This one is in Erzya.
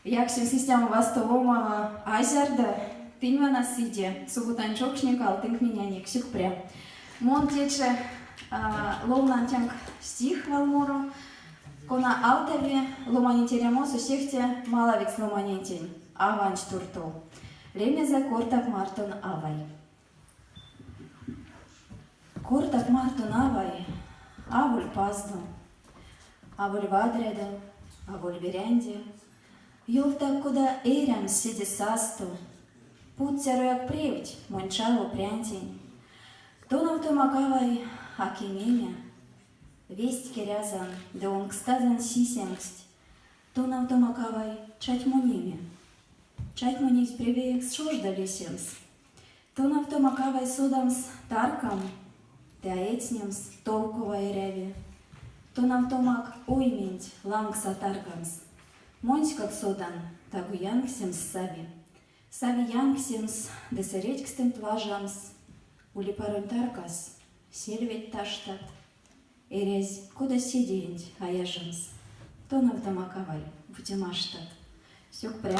Яксемс истямо вастовомава а зярдо, тынь вана сыде, субутань чокшне калтынк миненек. Сюкпря. Мон течи ловнан тенк стих валморо, кона алтави ломаненть эрямосо сехте малавикс ломанентень, аванть туртов. Лемезэ Кортак мартон, авай. Кортак мартон, авай, аволь паздо, Аволь вадрядо, аволь берянде, Ёвтак, кода эрямс седе састо, Путт зярояк превть монь чаво прянтень. Тонавтомак, авай, а кемеме, Весть керязан ды онкстазан сисемксть. Тонавтомак, авай, чатьмонеме. Чатьмонезь превеекс шожда лисемс. Тонавтомак, авай, содамс таркам ды а эцнемс тов, кува эряви. Тонавтомак ойменть лангс а таргамс. Монськак содан, таго янксемс сави. Сави янксемс ды сэредькстэнть лажамс. Ули паронь таркас, сельведть таштат. Эрязь, кода седеенть а яжамс. Тонавтомак, авай, бути маштат. Сюкпря.